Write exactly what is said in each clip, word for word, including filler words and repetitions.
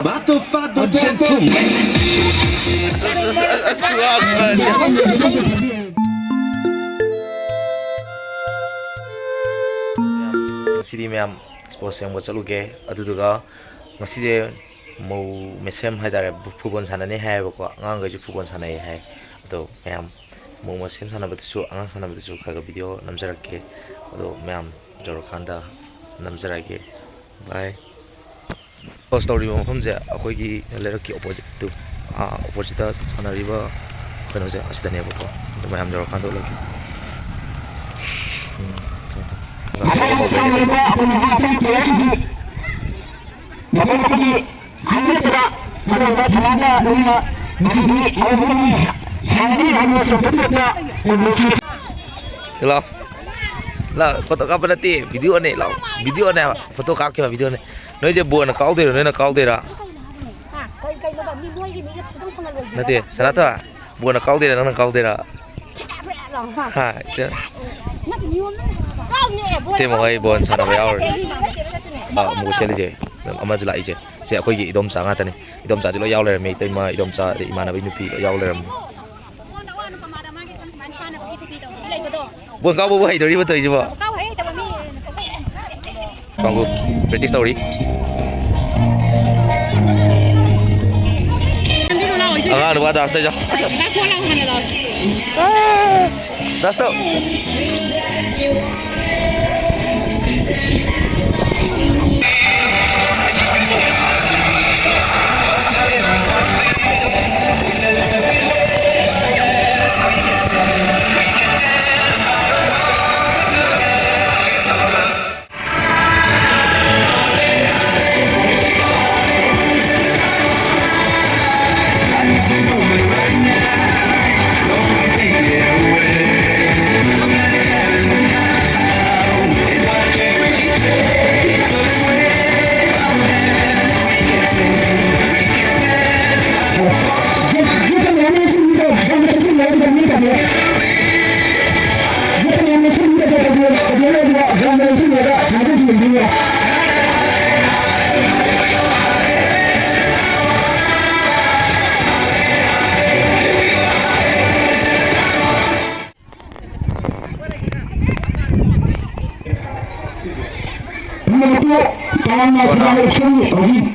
Bado, bado, gentleman. ꯑꯁ, ꯑꯁ, ꯑꯁ, ꯑꯁ, ꯑꯁ, ꯈꯨꯋꯥ ꯑꯃ꯫ ꯉꯁꯤꯗꯤ ꯃꯌꯥꯝ ꯁ꯭ꯄꯣꯔꯠꯁ ꯌꯦꯡꯕ ꯆꯠꯂꯨꯒꯦ꯫ ꯑꯗꯨꯗꯨꯒ ꯉꯁꯤꯁꯦ ꯃꯧ ꯃꯁꯦꯝ ꯍꯥꯏꯇꯥꯔꯦ, ꯐꯨꯠꯕꯣꯜ ꯁꯥꯟꯅꯅꯤ ꯍꯥꯏꯌꯦꯕꯀꯣ꯫ ꯑꯉꯥꯡꯈꯩꯁꯨ ꯐꯨꯠꯕꯣꯜ ꯁꯥꯟꯅꯩ ꯍꯥꯏ꯫ ꯑꯗꯣ ꯃꯌꯥꯝ ꯃꯧ ꯃꯁꯦꯝ ꯁꯥꯟꯅꯕꯗꯨꯁꯨ, ꯑꯉꯥꯡ ꯁꯥꯟꯅꯕꯗꯨꯁꯨ ꯈꯔ ꯈꯔ ꯚꯤꯗꯤꯑꯣ ꯅꯝꯖꯔꯛꯀꯦ꯫ ꯑꯗꯣ ꯃꯌꯥꯝ ꯌꯧꯔꯀꯥꯟꯗ ꯅꯝꯖꯔꯛꯑꯒꯦ꯫ ꯕꯥꯏ꯫ ꯄꯣꯁ ꯇꯧꯔꯤꯕ ꯃꯐꯝꯁꯦ ꯑꯩꯈꯣꯏꯒꯤ ꯂꯩꯔꯛꯀꯤ ꯑꯣꯄꯣꯖꯤꯠꯇꯨ, ꯑꯥ, ꯑꯣꯄꯣꯖꯤꯠꯇ ꯁꯥꯟꯅꯔꯤꯕ ꯀꯩꯅꯣꯁꯦ ꯑꯁꯤꯗꯅꯦꯕꯀꯣ꯫ ꯑꯗꯨ ꯃꯌꯥꯝ ꯌꯧꯔꯀꯥꯟꯗ ꯎꯠꯂꯛꯀꯦ꯫ ꯎꯝ, ꯊꯝꯃꯦ, ꯊꯝꯃꯦ꯫ ꯑꯣꯖꯥꯁꯤꯡ ꯃꯧꯈꯩꯅ ꯁꯤꯗ꯫ ꯃꯊꯪꯒꯤ ꯍꯥꯏꯅꯕꯗ ꯃꯇꯝꯗ ꯊꯝꯃꯒ ꯂꯣꯏꯅ ꯃꯁꯤꯗꯤ ꯑꯔꯣꯏꯕꯅꯤ꯫ ꯁꯥꯟꯅꯔꯤ ꯍꯥꯏꯕ ꯆꯥꯎꯈꯠꯄ ꯂꯥꯎ꯫ ꯂꯥꯎ, ꯐꯣꯇꯣ ꯀꯥꯞꯄ ꯅꯠꯇꯦ, ꯚꯤꯗꯤꯑꯣꯅꯦ, ꯂꯥꯎ꯫ ꯚꯤꯗꯤꯑꯣꯅꯦ ꯍꯥꯏꯕ, ꯐꯣꯇꯣ ꯀꯥꯞꯈꯤꯕ ꯚꯤꯗꯤꯑꯣꯅꯦ꯫ ꯅꯣꯏꯁꯦ ꯕꯣꯟꯅ ꯀꯥꯎꯗꯣꯏꯔꯣ, ꯅꯣꯏꯅ ꯀꯥꯎꯗꯣꯏꯔꯥ? ꯍꯥ? ꯀꯩ, ꯀꯩꯅꯣꯕ? ꯃꯤ ꯃꯣꯏꯒꯤ ꯃꯤꯒ ꯐꯨꯗꯧ ꯐꯅ ꯂꯣꯏꯗ꯭ꯔꯤꯕꯣ? ꯅꯠꯇꯦ, ꯁꯅꯥꯊꯣꯏ, ꯕꯣꯟꯅ ꯀꯥꯎꯗꯣꯏꯔꯥ, ꯅꯪꯅ ꯀꯥꯎꯗꯣꯏꯔꯥ? ꯍꯥ, ꯏꯇꯦ꯫ ꯅꯠꯇꯦ, ꯅꯤꯌꯣꯝꯅ ꯍꯥꯏꯕ꯫ ꯀꯥꯎꯅꯦ, ꯕꯣꯟ ꯏꯇꯩꯃ ꯍꯣꯏ ꯕꯣꯟ ꯁꯥꯟꯅꯕ ꯌꯥꯎꯔꯤ꯫ ꯅꯠꯇꯦ, ꯅꯠꯇꯦ, ꯅꯠꯇꯦ꯫ ꯑꯥ, ꯑꯃꯨꯛ ꯁꯦꯠꯂꯤꯁꯦ, ꯑꯃꯁꯨ ꯂꯥꯛꯏꯁꯦ꯫ ꯁꯦ ꯑꯩꯈꯣꯏꯒꯤ ꯏꯗꯣꯝꯆꯥ ꯉꯥꯛꯇꯅꯤ꯫ ꯏꯗꯣꯝꯆꯥꯁꯦ ꯂꯣꯏ ꯌꯥꯎ ꯂꯩꯔꯝꯃꯦ꯫ ꯏꯇꯩꯃ, ꯏꯗꯣꯝꯆꯥ, ꯑꯗꯩ ꯏꯃꯥꯟꯅꯕꯒꯤ ꯅꯨꯄꯤ ꯂꯣꯏ ꯌꯥꯎ ꯂꯩꯔꯝꯃꯦ꯫ ꯕꯣꯟ ꯀꯥꯎꯕꯕꯨ ꯍꯩꯗꯣꯔꯤꯕ ꯇꯧꯔꯤꯁꯤꯕꯣ? ꯀꯥꯡꯕꯨ practice ꯇꯧꯔꯤ꯫ ꯑꯉꯥꯡ ꯅꯨꯄꯥ dance ꯇꯧꯔꯤꯗꯣ꯫ ꯑꯁ, ꯑꯁ꯫ Dance ꯇꯧ꯫ ꯃꯁꯤꯗ ꯍꯧꯖꯤꯛ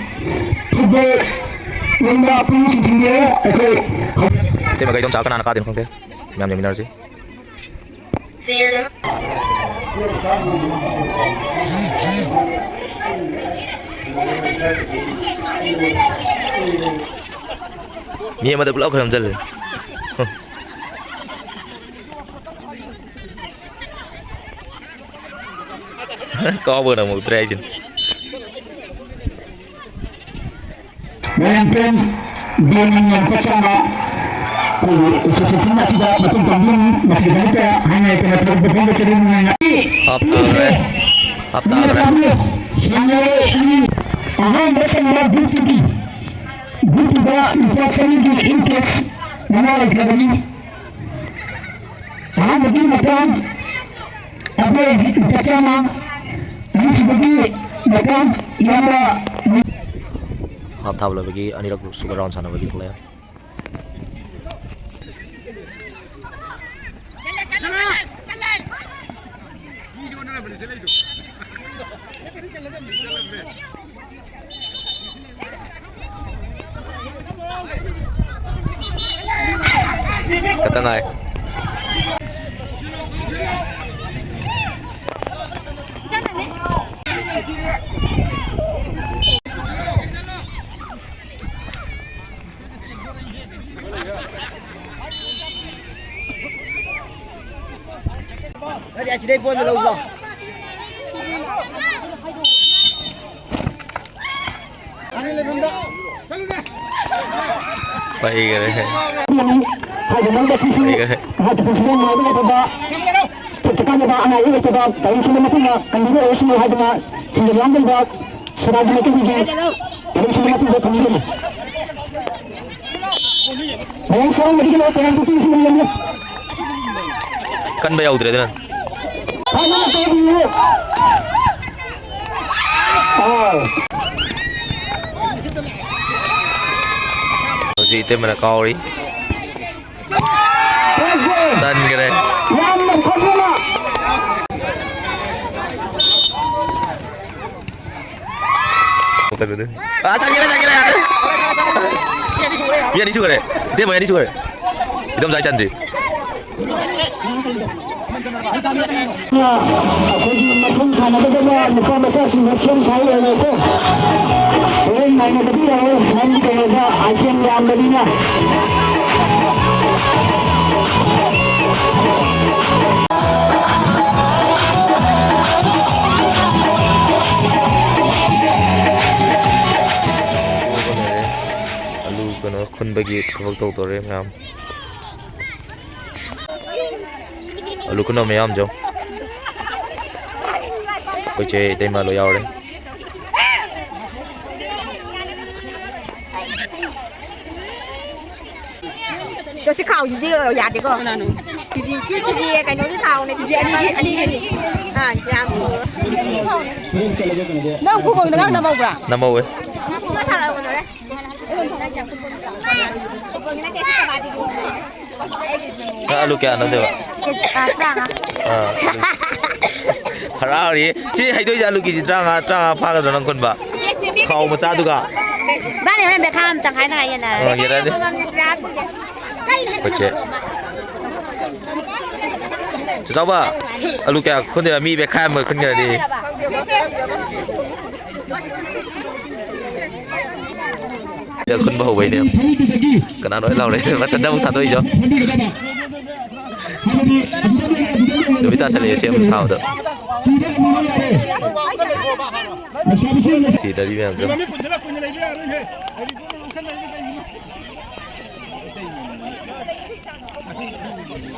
ꯐꯨꯠꯕꯣꯜ ꯂꯣꯝꯗ ꯄꯨꯛꯅꯤꯡ ꯆꯤꯡꯁꯤꯟꯕꯤꯔꯦ꯫ ꯑꯩꯈꯣꯏ ꯏꯇꯩꯃ ꯀꯩꯗꯣꯝ ꯆꯥ ꯀꯅꯥꯅ ꯀꯥꯗꯣꯏꯅꯣ ꯈꯪꯗꯦ꯫ ꯃꯌꯥꯝ ꯌꯦꯡꯃꯤꯟꯅꯔꯁꯤ꯫ ꯃꯤ ꯑꯃꯗ ꯄꯨꯂꯞ ꯈꯣꯏꯔꯝꯖꯜꯂꯦ꯫ ꯀꯥꯎꯕꯒ ꯅꯪꯍꯧꯗ꯭ꯔꯦ ꯍꯥꯏꯁꯤꯅꯤ꯫ ꯃꯌꯥꯝ ꯄꯦꯟ ꯕꯦꯟ ꯃꯃꯜ ꯂꯨꯄꯥ ꯆꯥꯝꯃ꯫ ꯑꯩꯈꯣꯏꯒꯤ association ꯑꯁꯤꯗ ꯃꯇꯦꯡ ꯄꯥꯡꯕꯤꯔꯝꯃꯤ꯫ ꯃꯁꯤꯒꯤꯗꯃꯛꯇ ꯍꯥꯏꯅ ꯂꯩꯇꯅ ꯊꯥꯒꯠꯄ ꯐꯣꯡꯗꯣꯛꯆꯔꯤ꯫ ꯅꯨꯡꯉꯥꯏꯅ ꯍꯥꯞꯇꯥꯈ꯭ꯔꯦ꯫ ꯍꯥꯞꯇꯥꯈ꯭ꯔꯦ꯫ ꯁꯥꯟꯅꯔꯣꯏ ꯑꯅꯤ ꯑꯍꯥꯟꯕ ꯆꯟꯕ group two ꯒꯤ, group two ꯗ ꯂꯨꯄꯥ ꯆꯅꯤꯒꯤ in cash ꯃꯅꯥ ꯂꯩꯈ꯭ꯔꯕꯅꯤ꯫ ꯑꯍꯥꯟꯕꯒꯤ ꯃꯇꯥꯡ ꯑꯩꯈꯣꯏ ꯂꯨꯄꯥ ꯆꯥꯝꯃ, ꯑꯅꯤꯁꯨꯕꯒꯤ ꯃꯇꯥꯡ ꯏꯌꯥꯝꯕ ꯍꯥꯞ ꯊꯥꯕ ꯂꯣꯏꯕꯒꯤ ꯑꯅꯤꯔꯛ ꯁꯨꯕ round ꯁꯥꯟꯅꯕꯒꯤ ꯊꯣꯛꯂꯛꯑꯦ꯫ ꯈꯛꯇ ꯉꯥꯏ꯫ ꯅꯠꯇꯦ, ꯑꯁꯤꯗꯩ ꯕꯣꯜꯗꯣ ꯂꯧꯁꯤ ꯂꯥꯎ꯫ ꯄꯩꯒꯔꯦ꯫ ꯍꯥꯏꯗꯤ ꯅꯪ ꯉꯁꯤꯁꯨ ꯄꯩꯒꯔꯦ꯫ ꯃꯍꯥꯛꯀꯤ ꯄꯨꯟꯁꯤꯗ ꯅꯨꯡꯉꯥꯏꯕ ꯂꯩꯇꯕ, ꯇꯦꯛꯇ ꯀꯥꯟꯅꯕ ꯑꯅꯥ ꯑꯌꯦꯛ ꯂꯩꯇꯕ ꯇꯥꯏꯕꯪꯁꯤꯡꯒꯤ ꯃꯄꯨꯅ ꯀꯟꯕꯤꯕ ꯑꯣꯏꯔꯁꯅꯨ ꯍꯥꯏꯗꯨꯅ ꯁꯤꯡꯖꯃꯩ ꯂꯥꯡꯕ ꯁꯦꯕꯥꯒꯤ ꯃꯇꯨꯡꯒꯤ ꯇꯥꯏꯕꯪꯁꯤꯡꯒꯤ ꯃꯄꯨꯗ ꯊꯝꯖꯔꯤ꯫ ꯀꯟꯕ ꯌꯥꯎꯗ꯭ꯔꯦꯗꯅ꯫ ꯍꯧꯖꯤꯛ ꯏꯇꯩꯃꯅ ꯀꯥꯎꯔꯤ꯫ ꯆꯟꯈ꯭ꯔꯦ꯫ ꯌꯥꯝꯅ ꯐꯖꯅ꯫ ꯆꯠꯂꯨꯅꯦ꯫ ꯑꯥ, ꯆꯪꯒꯦꯔꯦ, ꯆꯪꯒꯦꯔꯦ, ꯌꯥꯔꯦ꯫ ꯃꯤ ꯑꯅꯤ ꯁꯨꯈ꯭ꯔꯦ꯫ ꯏꯇꯩꯃ, ꯃꯤ ꯑꯅꯤ ꯁꯨꯈ꯭ꯔꯦ꯫ ꯏꯗꯣꯝꯆꯥ ꯆꯟꯗ꯭ꯔꯤ꯫ ꯑꯩꯈꯣꯏꯒꯤ ꯃꯊꯪ ꯁꯥꯟꯅꯒꯗꯕ ꯅꯨꯄꯥ ꯃꯆꯥꯁꯤꯡꯗ ꯁꯦꯝ ꯁꯥ ꯂꯩꯔꯦꯀꯣ꯫ ꯍꯣꯔꯦꯟ ꯉꯥꯏꯅꯕꯗꯤ ꯌꯥꯔꯣꯏ, ꯅꯪꯒꯤ ꯀꯩꯅꯣꯗ item ꯌꯥꯝꯕꯅꯤꯅ꯫ ꯑꯂꯨ ꯀꯩꯅꯣ ꯈꯨꯟꯕꯒꯤ ꯊꯕꯛ ꯇꯧꯗꯣꯔꯦ ꯃꯌꯥꯝ꯫ ꯑꯂꯨ ꯈꯨꯟꯕ ꯃꯌꯥꯝꯁꯨ꯫ ꯑꯩꯈꯣꯏ ꯆꯦ ꯏꯇꯩꯃ ꯂꯣꯏ ꯌꯥꯎꯔꯦ꯫ ꯑꯗꯣ ꯁꯤ ꯈꯥꯎꯁꯤꯗꯤ ꯌꯥꯗꯦꯀꯣ꯫ ꯀꯅꯥꯅꯣ? ꯀꯦꯖꯤ, ꯁꯤ ꯀꯦꯖꯤ ꯀꯩꯅꯣꯒꯤ ꯈꯥꯎꯅꯦ, ꯀꯦꯖꯤ ꯑꯅꯤ, ꯑꯅꯤ, ꯑꯅꯤ꯫ ꯑꯥ, ꯌꯥꯝ ꯁꯨꯔꯦ꯫ ꯅꯪ ꯈꯨꯕꯣꯡꯗ ꯉꯥ ꯅꯝꯍꯧꯕ꯭ꯔꯥ? ꯅꯝꯍꯧꯋꯦ꯫ ꯈꯨꯕꯣꯡꯗ ꯊꯥꯔꯛꯑꯣ, ꯂꯣꯏꯔꯦ꯫ ꯅꯪ ꯑꯂꯨ ꯀꯌꯥꯅꯣ ꯇꯧꯕ? ꯑꯥ, ꯇꯔꯥꯃꯉꯥ꯫ ꯑꯥ, ꯑꯂꯨ꯫ ꯑꯁ, ꯍꯔꯥꯎꯔꯤ꯫ ꯁꯤ ꯍꯩꯗꯣꯛꯏꯁꯦ ꯑꯂꯨ ꯀꯦꯖꯤ ꯇꯔꯥꯃꯉꯥ, ꯇꯔꯥꯃꯉꯥ ꯐꯥꯒꯗ꯭ꯔꯣ ꯅꯪ ꯈꯨꯟꯕ? ꯈꯥꯎ ꯃꯆꯥꯗꯨꯒ? ꯏꯕꯥꯅꯤ ꯍꯣꯔꯦꯟ ꯕꯦꯈꯥ ꯑꯃ ꯇꯪꯈꯥꯏ ꯇꯪꯈꯥꯏ ꯌꯦꯟꯅꯔꯒꯦ꯫ ꯑꯣ, ꯌꯦꯟꯅꯔꯗꯤ꯫ ꯑꯩꯈꯣꯏ ꯆꯦ꯫ ꯆꯦ ꯆꯥꯎꯕ, ꯑꯂꯨ ꯀꯌꯥ ꯈꯨꯟꯗꯣꯏꯕ? ꯃꯤ ꯕꯦꯈꯥꯏ ꯑꯃ ꯈꯨꯟꯈ꯭ꯔꯗꯤ꯫ ꯈꯨꯟꯕ ꯍꯧꯕꯩꯅꯦ꯫ ꯀꯅꯥꯅꯣ ꯂꯥꯎꯔꯦ? ꯃꯊꯟꯇ ꯑꯃꯨꯛ ꯊꯥꯗꯣꯛꯏꯁꯣ꯫ ꯅꯨꯃꯤꯠ ꯇꯥꯁꯜꯂꯛꯑꯦ ꯁꯦꯝ ꯁꯥꯕꯗ꯫ ꯁꯤꯗꯔꯤ ꯃꯌꯥꯝꯁꯦ꯫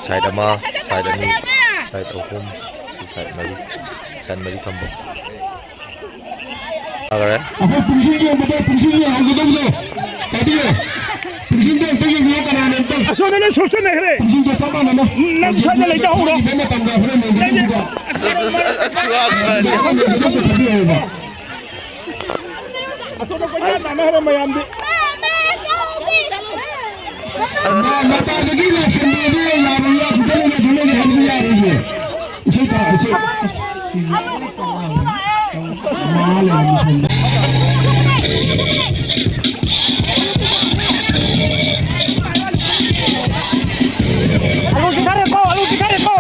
Side ꯑꯃ, side ꯑꯅꯤ, side ꯑꯍꯨꯝ, ꯁꯤ side ꯃꯔꯤ, side ꯃꯔꯤ ꯊꯝꯕ꯫ ꯐꯈ꯭ꯔꯦ꯫ ꯑꯩꯈꯣꯏ ꯄꯨꯡꯁꯤꯡ ꯌꯦꯡꯕꯗ ꯄꯨꯡꯁꯤꯡ ꯌꯦꯡꯍꯧꯒꯗꯕꯗꯣ ꯇꯥꯕꯤꯌꯨ꯫ ꯄꯨꯡꯁꯤꯡꯗꯣ ꯑꯝꯇ ꯌꯦꯡꯕꯤꯌꯣ, ꯀꯅꯥꯅꯣ ꯑꯝꯇ꯫ ꯑꯁꯣꯝꯗ ꯂꯣꯏ ꯁꯣꯛꯆꯟꯅꯈ꯭ꯔꯦ꯫ ꯄꯨꯡꯁꯤꯡꯗꯣ ꯆꯞ ꯃꯥꯟꯅꯅ ꯅꯪ ꯁ꯭ꯋꯥꯏꯗ ꯂꯩꯇꯍꯧꯔꯣ꯫ ꯌꯦꯡꯕ ꯃꯇꯝꯗ ꯍꯣꯔꯦꯟ ꯅꯪꯗꯤ ꯌꯦꯡꯕꯤꯌꯣ꯫ ꯑꯁ, ꯑꯁ, ꯑꯁ, ꯑꯁ, ꯈꯨꯋꯥ ꯑꯃ꯫ ꯌꯦꯡꯕ ꯃꯇꯝꯗ ꯌꯦꯡꯕ꯫ ꯑꯁꯣꯝꯗ ꯀꯣꯏꯇꯥꯟ ꯇꯥꯟꯅꯈ꯭ꯔꯦ ꯃꯌꯥꯝꯗꯤ꯫ ꯃꯄꯥꯟꯗꯒꯤ ꯂꯥꯛꯁꯟꯕꯗꯤ ꯌꯥꯔꯣꯏꯌꯦ, ꯑꯁꯤꯗ ꯂꯩꯅ ꯑꯗꯨꯝ ꯂꯩꯒꯦ ꯍꯥꯏꯕꯗꯤ ꯌꯥꯔꯣꯏꯌꯦ꯫ ꯏꯁꯩ ꯊꯥ-, ꯏꯁꯩ꯫ ꯃꯥ ꯂꯩꯔꯝꯃꯤ ꯁꯣꯝꯗ꯫ ꯑꯂꯨ ꯆꯤꯡꯊꯔꯦꯀꯣ, ꯑꯂꯨ ꯆꯤꯡꯊꯔꯦꯀꯣ꯫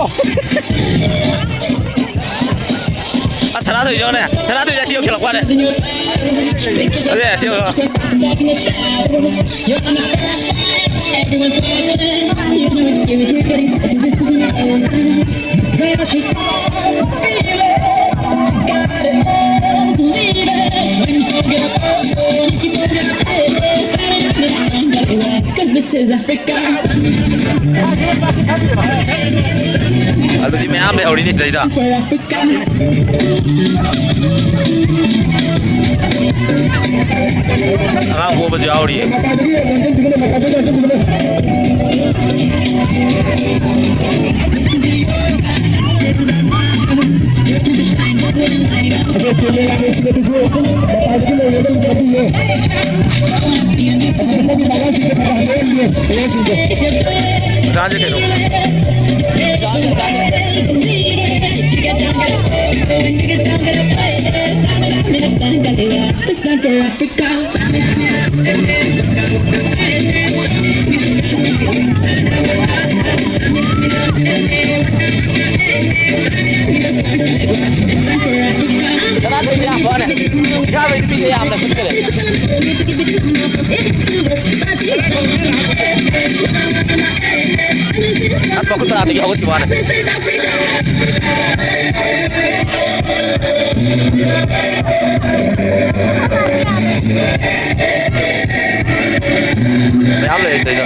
ꯑꯁ, ꯁꯅꯥꯊꯣꯏꯁꯨ ꯌꯦꯡꯉꯨꯅꯦ, ꯁꯅꯥꯊꯣꯏꯁꯦ ꯑꯁꯤ ꯌꯧꯁꯤꯜꯂꯛꯄ ꯋꯥꯅꯦ꯫ ꯑꯗꯨꯅꯦ, ꯑꯁꯤ ꯌꯧꯁꯤꯜꯂꯛꯄ꯫ This is Africa. ꯑꯗꯨꯗꯤ ꯃꯌꯥꯝ ꯂꯩꯍꯧꯔꯤꯅꯦ ꯁꯤꯗꯩꯗ꯫ ꯑꯉꯥꯡ ꯄꯣꯕꯁꯨ ꯌꯥꯎꯔꯤꯌꯦ꯫ ꯆꯥꯁꯦ ꯀꯩꯅꯣ꯫ It's time for Africa. ꯁꯅꯥꯊꯣꯏꯗꯤ ꯌꯥꯝ ꯐꯅꯦ꯫ ꯏꯁꯥꯃꯛ ꯅꯨꯄꯤꯁꯦ ꯌꯥꯝꯅ ꯈꯟꯒꯅꯤ꯫ ꯑꯁ, ꯃꯈꯨꯠ ꯇꯔꯥꯗꯒꯤ ꯍꯧꯒꯠꯈꯤꯕ ꯋꯥꯅꯦ꯫ ꯃꯌꯥꯝ ꯂꯩ ꯁꯤꯗꯩꯗ꯫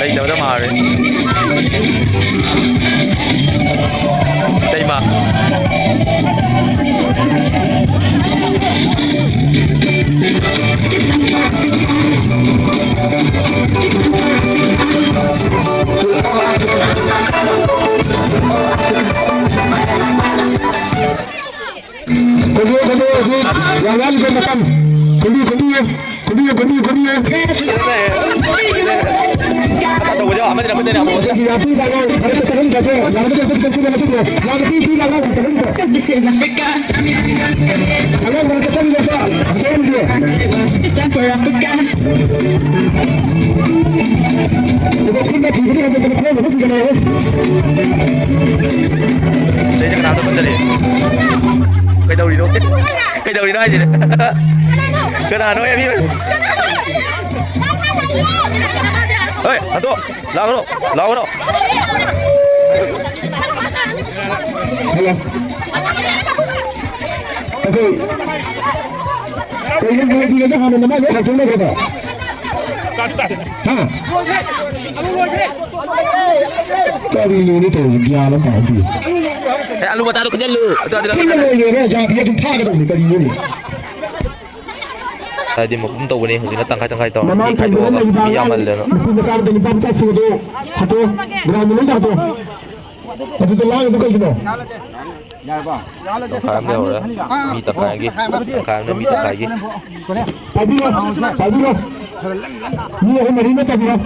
ꯂꯩꯇꯕꯗ ꯃꯥꯜꯂꯦ꯫ ꯏꯇꯩꯃ꯫ ꯍꯧꯖꯤꯛ ꯍꯧꯖꯤꯛ ꯍꯧꯖꯤꯛ ꯌꯥꯝ ꯋꯥꯠꯂꯤꯕ ꯃꯇꯝ꯫ ꯈꯨꯟꯗꯤꯌꯦ, ꯈꯨꯟꯗꯤꯌꯦ, ꯈꯨꯟꯗꯤꯌꯦ, ꯈꯨꯟꯗꯤꯌꯦ꯫ ꯑꯁ, ꯑꯆꯧꯕꯁꯦ ꯑꯃꯗꯩꯅ ꯑꯃꯗꯩꯅ ꯑꯃꯨꯛ꯫ ꯌꯥꯄꯤ ꯂꯥꯛꯑꯣ, ꯐꯔꯛꯇ ꯆꯠꯍꯟꯒꯗ꯭ꯔꯣ? ꯌꯥꯒꯗ꯭ꯔꯣ? ꯌꯥꯒꯗ꯭ꯔꯣ? ꯌꯥꯒꯗ꯭ꯔꯣ? ꯌꯥꯒꯗ꯭ꯔꯣ? This is Africa. ꯑꯉꯥꯡ ꯃꯔꯛꯇ ꯆꯠꯂꯤꯕ ꯑꯉꯥꯡꯁꯦ꯫ It's time for Africa. ꯑꯗꯣ ꯈꯨꯠꯅ ꯊꯤꯕꯗꯤ ꯉꯝꯗꯕ ꯈꯣꯡꯅ ꯑꯗꯨꯝ ꯊꯤꯖꯤꯜꯂꯛꯑꯦ꯫ ꯑꯩꯁꯦ ꯀꯅꯥꯝꯇ ꯄꯟꯗꯔꯤ꯫ ꯀꯩꯗꯧꯔꯤꯅꯣ? ꯀꯩꯗꯧꯔꯤꯅꯣ ꯍꯥꯏꯁꯤꯅꯦ? ꯀꯅꯥꯅꯣ ꯍꯦ, ꯃꯤ? ꯍꯣꯏ, ꯍꯟꯗꯣꯛ꯫ ꯂꯥꯎꯔꯣ, ꯂꯥꯎꯔꯣ꯫ ꯍꯜꯂꯣ꯫ ꯑꯩꯈꯣꯏ ꯀꯩꯅꯣ ꯍꯥꯟꯅ ꯅꯃꯥꯏ ꯂꯣꯏ ꯍꯥꯏꯗꯣꯛꯅꯈ꯭ꯔꯕ? ꯍꯥ? ꯀꯔꯤꯅꯣꯅꯦ ꯇꯧꯔꯤꯁꯦ? ꯒ꯭ꯌꯥꯟ ꯑꯃ ꯇꯥꯍꯧꯗꯦ꯫ ꯑꯦ, ꯑꯂꯨ ꯃꯆꯥꯗꯣ ꯈꯨꯟꯖꯜꯂꯨ꯫ ꯑꯗꯨ, ꯑꯗꯨ, ꯑꯗꯨ, ꯄꯨꯟꯅ ꯂꯣꯏꯔꯦꯅ ꯖꯥꯇꯤ ꯑꯗꯨꯝ ꯐꯥꯒꯗꯧꯅꯤ ꯀꯔꯤꯅꯣꯅꯦ? ꯍꯥꯏꯗꯤ ꯃꯄꯨꯝ ꯇꯧꯕꯅꯤ ꯍꯧꯖꯤꯛꯅ ꯇꯪꯈꯥꯏ ꯇꯪꯈꯥꯏ ꯇꯧꯔ ꯃꯤ ꯃꯃꯥꯡ ꯈꯥꯏꯗꯣꯛꯑꯒ ꯊꯪꯕꯗ ꯃꯤ ꯂꯩꯕ ꯌꯥꯝꯃꯜꯂꯦꯅ꯫ ꯅꯨꯄꯤ ꯃꯆꯥ ꯅꯨꯄꯥ ꯃꯆꯥꯁꯤꯡ ꯑꯗꯨ ꯍꯥꯠꯇꯣꯛꯑꯣ꯫ ꯒ꯭ꯔꯥꯎꯟ ꯃꯅꯨꯡꯗ ꯍꯥꯠꯇꯣꯛꯑꯣ꯫ ꯑꯗꯨꯗ ꯂꯥꯡꯉꯤꯗꯨ ꯀꯩꯒꯤꯅꯣ? ꯇꯪꯈꯥꯏ ꯑꯃ ꯂꯩꯍꯧꯔꯦ꯫ ꯃꯤ ꯇꯪꯈꯥꯏꯒꯤ꯫ ꯇꯪꯈꯥꯏ ꯑꯃꯅ ꯃꯤ ꯇꯪꯈꯥꯏꯒꯤ꯫ ꯄꯥꯏꯕꯤꯔꯣ, ꯄꯥꯏꯕꯤꯔꯣ꯫ ꯃꯤ ꯑꯍꯨꯝ ꯃꯔꯤꯅ ꯄꯥꯏꯕꯤꯔꯣ꯫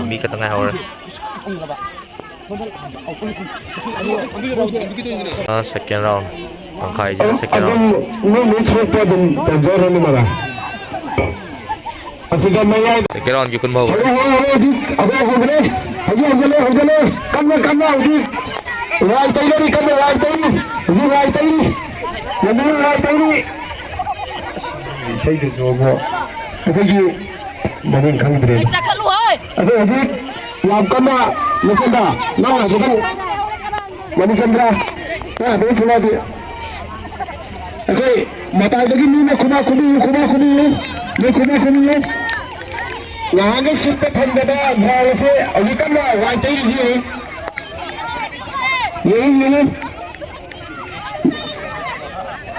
ꯃꯤ ꯈꯛꯇ ꯉꯥꯏꯍꯧꯔꯦ꯫ ꯑ, second round꯫ ꯇꯪꯈꯥꯏꯁꯤꯅ second ꯑꯗꯨꯝ round꯫ ꯅꯣꯏ ꯅꯣꯏ ꯊꯣꯛꯄ ꯑꯗꯨꯝ ꯇꯧꯖꯔꯅꯤ ꯃꯔꯥ꯫ ꯑꯁꯤꯗ ꯃꯌꯥꯏ ꯁꯦꯀꯦꯟ ꯔꯥꯎꯟꯒꯤ ꯈꯨꯟ ꯍꯧꯔꯦ꯫ ꯍꯧꯔꯦ, ꯍꯧꯔꯦ, ꯍꯧꯔꯦ, ꯍꯧꯖꯤꯛ ꯑꯗꯨ ꯍꯧꯒꯠꯂꯦ꯫ ꯍꯧꯖꯤꯛ ꯍꯧꯒꯠꯂꯦ, ꯍꯧꯒꯠꯂꯦ꯫ ꯀꯟꯅ, ꯀꯟꯅ ꯍꯧꯖꯤꯛ ꯋꯥꯏ ꯇꯩꯅꯔꯤ, ꯀꯟꯅ ꯋꯥꯏ ꯇꯩꯔꯤ꯫ ꯍꯧꯖꯤꯛ ꯋꯥꯏ ꯇꯩꯔꯤ꯫ ꯍꯧꯖꯤꯛ ꯋꯥꯏ ꯇꯩꯔꯤ꯫ ꯏꯁꯩꯗꯨꯁꯨ ꯑꯃꯨꯛ ꯑꯩꯈꯣꯏꯒꯤ ꯃꯃꯤꯡ ꯈꯪꯗ꯭ꯔꯦ꯫ ꯑꯩ ꯆꯥꯈꯠꯂꯨ ꯍꯣꯏ꯫ ꯑꯗꯣ ꯍꯧꯖꯤꯛ ꯌꯥꯝ ꯀꯟꯅ ꯃꯆꯟꯗ ꯅꯪ ꯍꯥꯏꯕꯗꯨ ꯃꯅꯤꯆꯟꯗ꯭ꯔ, ꯅꯪ ꯍꯥꯏꯕꯗꯨ ꯊꯣꯛꯂꯛꯑꯗꯤ ꯑꯩꯈꯣꯏ ꯃꯇꯥꯏꯗꯒꯤ ꯃꯤꯅ ꯈꯨꯕꯥꯛ ꯈꯨꯕꯤꯌꯨ, ꯈꯨꯕꯥꯛ ꯈꯨꯕꯤꯌꯨ, ꯃꯤ ꯈꯨꯕꯥꯛ ꯈꯨꯕꯤꯌꯨ꯫ ꯅꯍꯥꯟꯒꯩ ꯁꯤꯠꯇ ꯊꯝꯗꯕ ꯒ꯭ꯔꯥꯎꯟ ꯑꯁꯦ ꯍꯧꯖꯤꯛ ꯀꯟꯅ ꯋꯥꯏ ꯇꯩꯔꯤꯁꯤ ꯌꯦꯡꯉꯨ, ꯌꯦꯡꯉꯨ꯫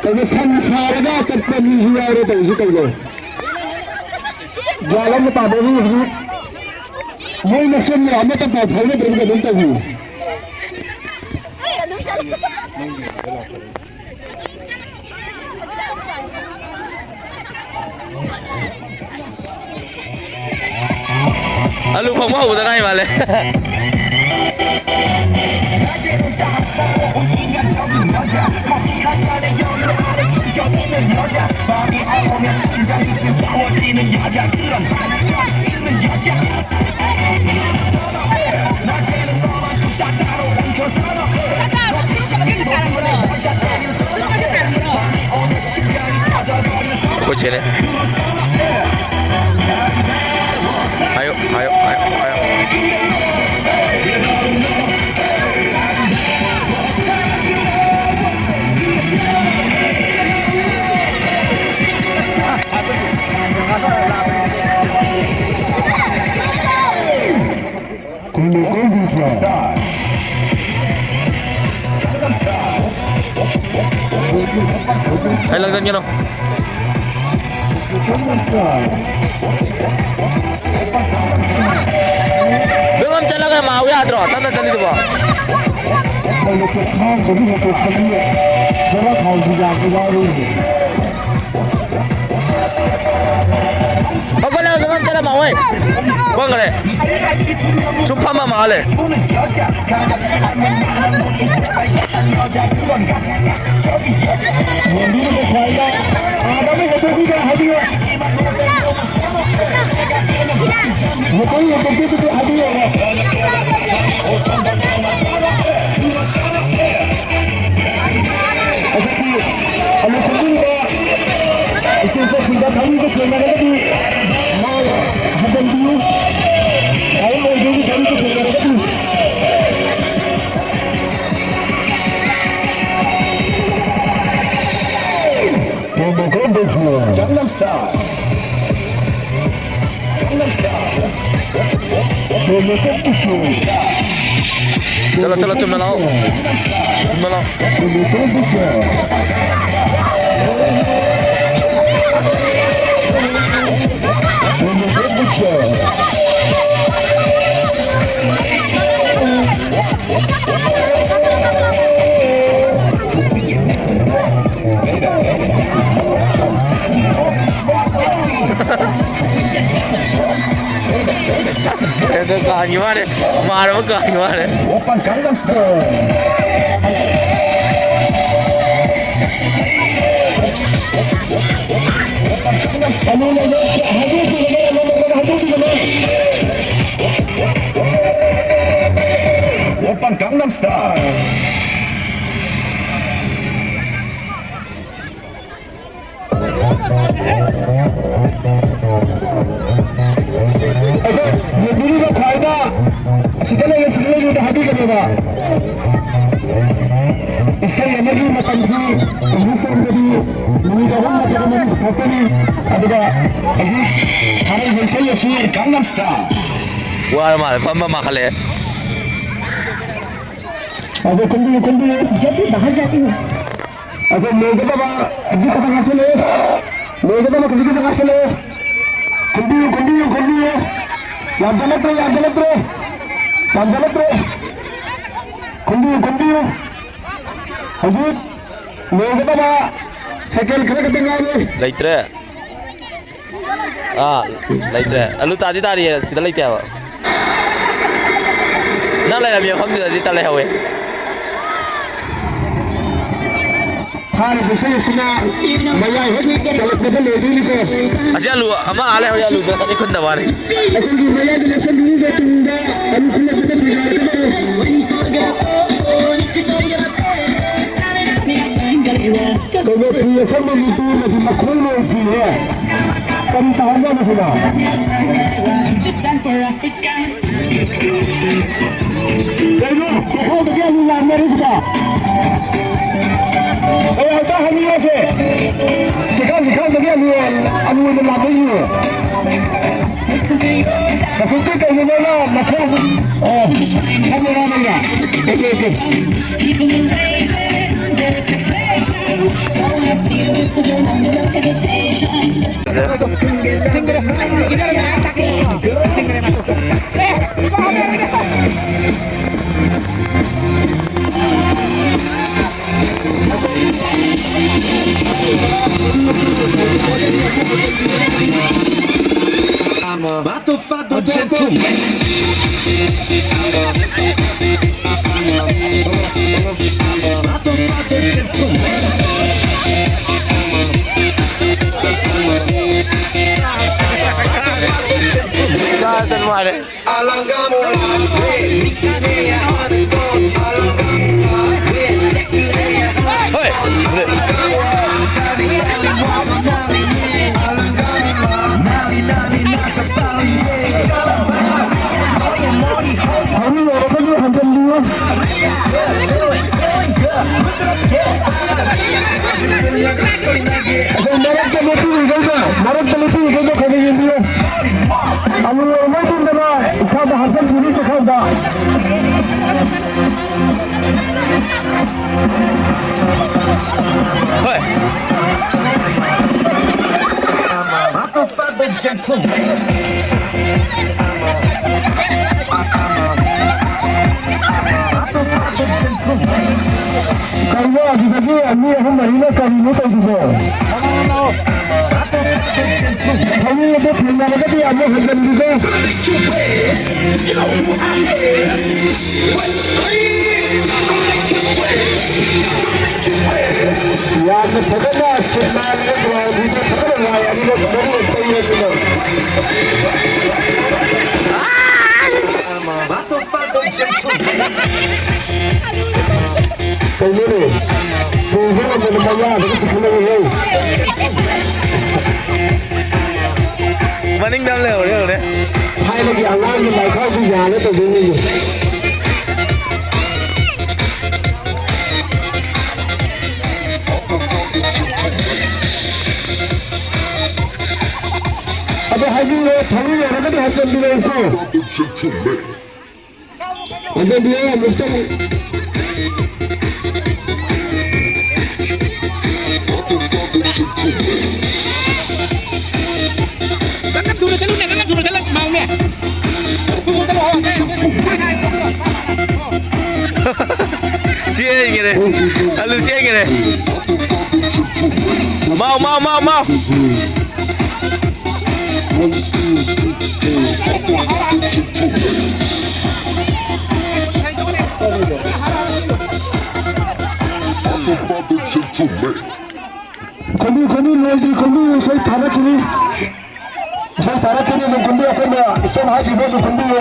ꯀꯩꯅꯣ ꯁꯟ ꯁꯥꯔꯒ ꯆꯠꯄ ꯃꯤꯁꯨ ꯌꯥꯎꯔꯦ ꯇꯧꯔꯤꯁꯤ ꯀꯩꯅꯣ? ꯒ꯭ꯌꯥꯟ ꯑꯃ ꯇꯥꯗꯕ ꯍꯧꯖꯤꯛ ꯃꯣꯏ ꯃꯁꯦꯟꯅ ꯑꯃꯠꯇ ꯄꯥꯎ ꯐꯥꯎꯅꯗ꯭ꯔꯕ ꯀꯩꯅꯣꯝ ꯇꯧꯏ꯫ ꯑꯂꯨ ꯐꯪꯕ ꯍꯧꯕꯗ ꯉꯥꯏ ꯃꯥꯜꯂꯦ꯫ ꯑꯩꯈꯣꯏ ꯆꯦꯅꯦ꯫ ꯍꯥꯏꯌꯨ, ꯍꯥꯏꯌꯨ, ꯍꯥꯏꯌꯨ, ꯍꯥꯏꯌꯨ꯫ ꯑꯩ ꯂꯪꯖꯟꯒꯦꯔꯣ? ꯑꯗꯨꯝ ꯆꯠꯂꯒ ꯃꯥꯎ ꯌꯥꯗ꯭ꯔꯣ? ꯇꯞꯅ ꯆꯠꯂꯤꯗꯨꯕꯣ? ꯍꯧꯒꯠꯂꯒ ꯑꯗꯨꯝ ꯆꯠꯂꯝꯃꯣ, ꯍꯣꯏ꯫ ꯄꯪꯈ꯭ꯔꯦ꯫ ꯁꯨꯝ ꯐꯝꯃ ꯃꯥꯜꯂꯦ꯫ ꯑꯗꯒꯤ ꯑꯂꯨ ꯈꯨꯝꯖꯤꯟꯕ ꯏꯆꯦ ꯆꯠꯈꯤꯕ ꯊꯧꯔꯤꯗ ꯊꯦꯡꯅꯔꯒꯗꯤ ꯃꯥ ꯍꯟꯖꯟꯕꯤꯌꯨ꯫ ꯑꯍꯜ ꯑꯣꯏꯕꯒꯤ ꯊꯧꯔꯤꯗ ꯊꯦꯡꯅꯔꯒꯗꯤ꯫ Gangnam Style. ꯆꯠꯂꯣ, ꯆꯠꯂꯣ, ꯆꯨꯝꯅ ꯂꯥꯛꯑꯣ꯫ ꯆꯨꯝꯅ ꯂꯥꯛꯑꯣ꯫ ꯃꯥꯅꯦ, ꯃꯥꯔꯕ ꯀꯥꯡ ꯃꯥꯅꯦ꯫ Open Gangnam Style. Open Gangnam Style. ꯑꯗꯣ ꯌꯦꯡꯕꯤꯔꯤꯕ ꯈ꯭ꯋꯥꯏꯗ ꯑꯁꯤꯗ ꯂꯩꯔꯦ, ꯁꯤꯗ ꯂꯩꯔꯦꯗ ꯍꯥꯏꯕꯤꯒꯅꯦꯕ꯫ ꯏꯁꯩ ꯑꯃꯒꯤ ꯃꯇꯝꯁꯤ ꯏꯪꯂꯤꯁ ꯂꯣꯝꯗꯗꯤ ꯃꯤꯅꯤꯠ ꯑꯍꯨꯝ ꯅꯠꯇ꯭ꯔꯒ ꯃꯔꯤ ꯈꯛꯇꯅꯤ꯫ ꯑꯗꯨꯒ ꯍꯧꯖꯤꯛ ꯊꯥꯔꯛꯏꯕ ꯏꯁꯩ ꯑꯁꯤ ꯒꯥꯡꯅꯝ ꯁ꯭ꯇꯥꯏꯜ꯫ ꯋꯥꯔ ꯃꯥꯜꯂꯦ, ꯐꯝꯕ ꯃꯥꯜꯂꯦ꯫ ꯑꯗꯣ ꯈꯟꯕꯤꯌꯨ, ꯈꯟꯕꯤꯌꯨ꯫ ꯖꯦꯄꯤ ꯕꯥꯍꯔ ꯖꯥꯇꯤ ꯍꯨ꯫ ꯑꯗꯣ ꯂꯣꯏꯒꯗꯕ ꯈꯖꯤꯛ ꯈꯛꯇ ꯉꯥꯏꯁꯤꯜꯂꯛꯑꯦ꯫ ꯂꯣꯏꯒꯗꯕ ꯈꯖꯤꯛ ꯈꯛꯇ ꯉꯥꯏꯁꯤꯜꯂꯛꯑꯦ꯫ ꯈꯟꯕꯤꯌꯨ, ꯈꯟꯕꯤꯌꯨ, ꯈꯟꯕꯤꯌꯨ꯫ ꯌꯥꯝꯖꯜꯂꯛꯇ꯭ꯔꯦ, ꯌꯥꯝꯖꯜꯂꯛꯇ꯭ꯔꯦ꯫ ꯌꯥꯝꯖꯜꯂꯛꯇ꯭ꯔꯦ꯫ ꯈꯟꯕꯤꯌꯨ, ꯈꯟꯕꯤꯌꯨ꯫ ꯍꯧꯖꯤꯛ ꯂꯣꯏꯒꯗꯕ ꯁꯦꯀꯦꯟ ꯈꯔ ꯈꯛꯇ ꯉꯥꯏꯔꯦ꯫ ꯂꯩꯇ꯭ꯔꯦ꯫ ꯑꯥ, ꯂꯩꯇ꯭ꯔꯦ꯫ ꯑꯂꯨ ꯇꯥꯗꯤ ꯇꯥꯔꯤꯌꯦ, ꯁꯤꯗ ꯂꯩꯇꯦ ꯍꯥꯏꯕ꯫ ꯅꯪ ꯂꯩꯔꯝꯃꯤ ꯃꯐꯝꯗꯨꯗꯗꯤ ꯇ ꯂꯩꯍꯧꯋꯦ꯫ ꯍꯥꯏꯔꯤꯕ ꯏꯁꯩ ꯑꯁꯤꯅ ꯃꯌꯥꯏ ꯍꯦꯛ ꯆꯜꯂꯛꯄꯗ ꯂꯣꯏꯗꯣꯏꯅꯤꯀꯣ꯫ ꯑꯁꯤ ꯑꯂꯨ ꯑꯃ ꯑꯥ ꯂꯩꯍꯧꯔꯤ, ꯑꯂꯨꯗꯨꯅ ꯈꯨꯟꯗ ꯋꯥꯅꯤ꯫ ꯑꯩꯈꯣꯏꯒꯤ ꯃꯌꯥꯏꯗ ꯂꯦꯞꯁꯟꯕꯤꯔꯤꯕ ꯇꯨꯡꯗ ꯑꯂꯨ ꯈꯨꯜꯂꯛꯄꯗ ꯊꯦꯡꯅꯔꯛꯀꯗꯧꯔꯦ꯫ ꯀꯩꯅꯣ, ꯐꯤ ꯑꯁꯪꯕ ꯅꯨꯄꯤ ꯑꯃꯗꯤ ꯃꯈꯣꯡ ꯂꯣꯏ ꯐꯤꯍꯦ꯫ ꯀꯔꯤ ꯇꯧꯍꯟꯖꯥꯠꯅꯣ ꯁꯤꯗ? ꯀꯩꯅꯣ, ꯆꯦꯈꯥꯎꯗꯒꯤ ꯑꯂꯨ ꯂꯥꯝꯅꯔꯤꯁꯤꯗ? ꯑꯩ ꯑꯝꯇ ꯍꯥꯏꯅꯤꯡꯉꯁꯦ, ꯆꯦꯈꯥꯎ, ꯆꯦꯈꯥꯎꯗꯒꯤ ꯑꯂꯨ, ꯑꯂꯨ ꯑꯣꯏꯅ ꯂꯥꯝꯅꯔꯤꯁꯤꯕꯣ? ꯍꯧꯖꯤꯛꯇꯤ ꯀꯩꯅꯣ ꯅꯣꯏꯅ ꯃꯈꯣꯡ, ꯑꯣ, ꯐꯝꯃꯦꯔꯥ ꯅꯪꯅ? Okay, okay. Pato, pato, gentleman. Pato, pato, gentleman. Alangamos la fe, mi canea, alangamos la fe. ꯑꯗꯣ ꯃꯔꯛꯇ ꯂꯦꯞꯄꯤꯔꯤꯈꯩꯗꯣ, ꯃꯔꯛꯇ ꯂꯦꯞꯄꯤꯔꯤꯈꯩꯗꯣ ꯈꯔ ꯈꯔ ꯌꯦꯡꯕꯤꯌꯨ꯫ ꯑꯃꯨꯛ ꯃꯣꯏ ꯄꯨꯟꯗꯅ ꯏꯁꯥꯗ ꯍꯥꯞꯆꯤꯟꯕꯤꯔꯤ ꯆꯈꯥꯎꯗ꯫ ꯍꯣꯏ꯫ ꯀꯩꯅꯣ ꯑꯗꯨꯗꯒꯤ ꯃꯤ ꯑꯍꯨꯝ ꯃꯔꯤꯅ ꯀꯔꯤꯅꯣ ꯇꯧꯔꯤꯗꯣ? ꯊꯧꯔꯤ ꯑꯗꯨ ꯊꯦꯡꯅꯔꯒꯗꯤ ꯑꯃꯨꯛ ꯍꯟꯖꯟꯕꯤꯗꯣ꯫ ꯌꯥꯝꯅ ꯐꯖꯅ ꯁꯤꯟꯅꯔꯒ ꯒ꯭ꯔꯥꯎꯟꯁꯤꯗ ꯐꯖꯅ ꯂꯥꯏ ꯑꯅꯤꯃꯛ ꯃꯔꯨ ꯑꯣꯏꯅ ꯇꯩꯔꯗꯅ꯫ ꯀꯩꯅꯣꯅꯦ? ꯇꯣꯡꯕ ꯉꯝꯗꯅ ꯃꯌꯥꯗꯒ ꯄꯨꯈꯠꯂꯛꯏꯍꯦ꯫ ꯃꯅꯤꯡꯗ ꯑꯃ ꯂꯩꯍꯧꯔꯦ, ꯌꯦꯡꯉꯨꯅꯦ꯫ ꯊꯥꯏꯅꯒꯤ ꯑꯉꯥꯡꯒꯤ ꯂꯥꯏꯐꯥꯎꯁꯨ ꯌꯥꯅ ꯇꯧꯗꯣꯏꯅꯤꯅꯦ꯫ ꯑꯗꯣ ꯍꯥꯏꯕꯤꯔꯦ, ꯊꯧꯔꯤ ꯌꯧꯔꯒꯗꯤ ꯍꯟꯖꯟꯕꯤꯔꯛꯎꯀꯣ꯫ ꯑꯗꯨꯗꯤ ꯑꯃꯨꯛꯇꯪ ꯅꯪꯅ ꯊꯨꯅ ꯆꯠꯂꯨꯅꯦ, ꯅꯪꯅ ꯊꯨꯅ ꯆꯠꯂ ꯃꯥꯡꯅꯦ꯫ ꯊꯨꯅ ꯆꯠꯂꯣ, ꯍꯣ, ꯍꯣ, ꯍꯣ, ꯍꯣ, ꯍꯣ꯫ ꯆꯦꯟꯈꯔꯦ꯫ ꯑꯂꯨ ꯆꯦꯟꯈꯔꯦ꯫ ꯃꯥꯎ, ꯃꯥꯎ, ꯃꯥꯎ, ꯃꯥꯎ꯫ ꯈꯣꯝꯕꯤꯌꯨ, ꯈꯣꯝꯕꯤꯌꯨ, ꯂꯣꯏꯗ꯭ꯔꯤ, ꯈꯣꯝꯕꯤꯌꯨ, ꯏꯁꯩ ꯊꯥꯔꯛꯈꯤꯅꯤ꯫ ꯏꯁꯩ ꯊꯥꯔꯛꯈꯤꯅꯤ, ꯑꯗꯨꯝ ꯈꯣꯝꯕꯤꯌꯨ, ꯑꯩꯈꯣꯏꯅ stop ꯍꯥꯏꯈꯤꯕ ꯑꯗꯨꯝ ꯈꯣꯝꯕꯤꯌꯨ꯫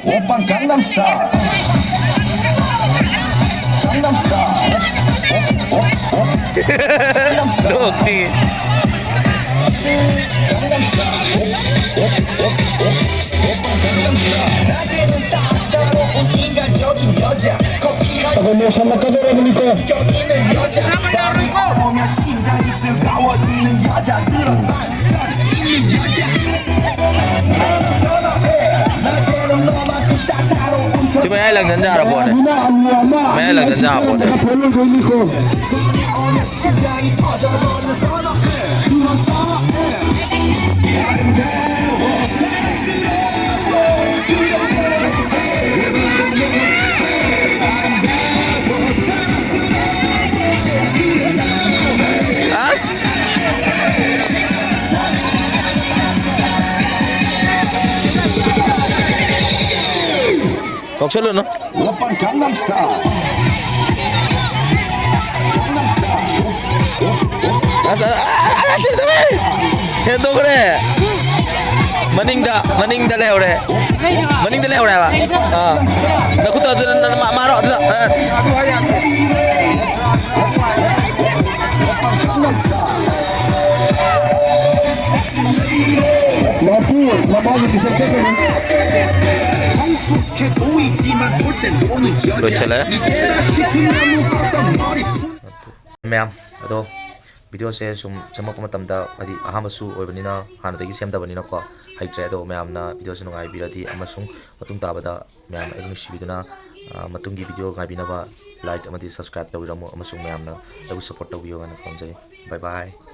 Oppa Gangnam Style. Gangnam Style. Gangnam Style. Gangnam Style. ꯁꯤ ꯃꯌꯥꯏ ꯂꯪꯖꯟ ꯌꯥꯔꯕꯣꯅꯦ? ꯃꯌꯥꯏ ꯂꯪꯖꯟ ꯌꯥꯔꯕꯣꯅꯦ? ꯑꯁ! ꯀꯛꯁꯜꯂꯨꯅꯨ꯫ Oppa Gangnam Style. ꯑꯁ, ꯑꯁ, ꯑꯁ, ꯑꯁ, ꯍꯦꯟꯗꯣꯛꯈ꯭ꯔꯦ꯫ ꯃꯅꯤꯡꯗ, ꯃꯅꯤꯡꯗ ꯂꯩꯍꯧꯔꯦ꯫ ꯃꯅꯤꯡꯗ ꯂꯩꯍꯧꯔꯦ ꯍꯥꯏꯕ꯫ ꯑꯥ꯫ ꯅꯈꯨꯠꯇꯣ ꯑꯗꯨꯗ, ꯅ-, ꯃꯥ-, ꯃꯥꯔꯣ ꯑꯗꯨꯗ꯫ ꯑꯥ꯫ ꯂꯣꯏꯁꯤꯜꯂꯦ꯫ ꯃꯌꯥꯝ ꯑꯗꯣ, videoꯁꯦ ꯁꯨꯝ ꯁꯦꯝꯃꯛꯄ ꯃꯇꯝꯗ, ꯍꯥꯏꯗꯤ, ꯑꯍꯥꯟꯕꯁꯨ ꯑꯣꯏꯕꯅꯤꯅ, ꯍꯥꯟꯅꯗꯒꯤ ꯁꯦꯝꯗꯕꯅꯤꯅꯀꯣ, ꯍꯩꯇ꯭ꯔꯦ꯫ ꯑꯗꯣ ꯃꯌꯥꯝꯅ videoꯁꯦ ꯅꯨꯡꯉꯥꯏꯕꯤꯔꯗꯤ ꯑꯃꯁꯨꯡ ꯃꯇꯨꯡ ꯇꯥꯕꯗ ꯃꯌꯥꯝꯅ ꯑꯩꯕꯨ ꯅꯨꯡꯁꯤꯕꯤꯗꯨꯅ, ꯑ, ꯃꯇꯨꯡꯒꯤ video ꯉꯥꯏꯕꯤꯅꯕ like ꯑꯃꯗꯤ subscribe ꯇꯧꯕꯤꯔꯝꯃꯨ, ꯑꯃꯁꯨꯡ ꯃꯌꯥꯝꯅ ꯑꯩꯕꯨ support ꯇꯧꯕꯤꯌꯨ ꯍꯥꯏꯅ ꯈꯪꯖꯩ꯫ Bye bye꯫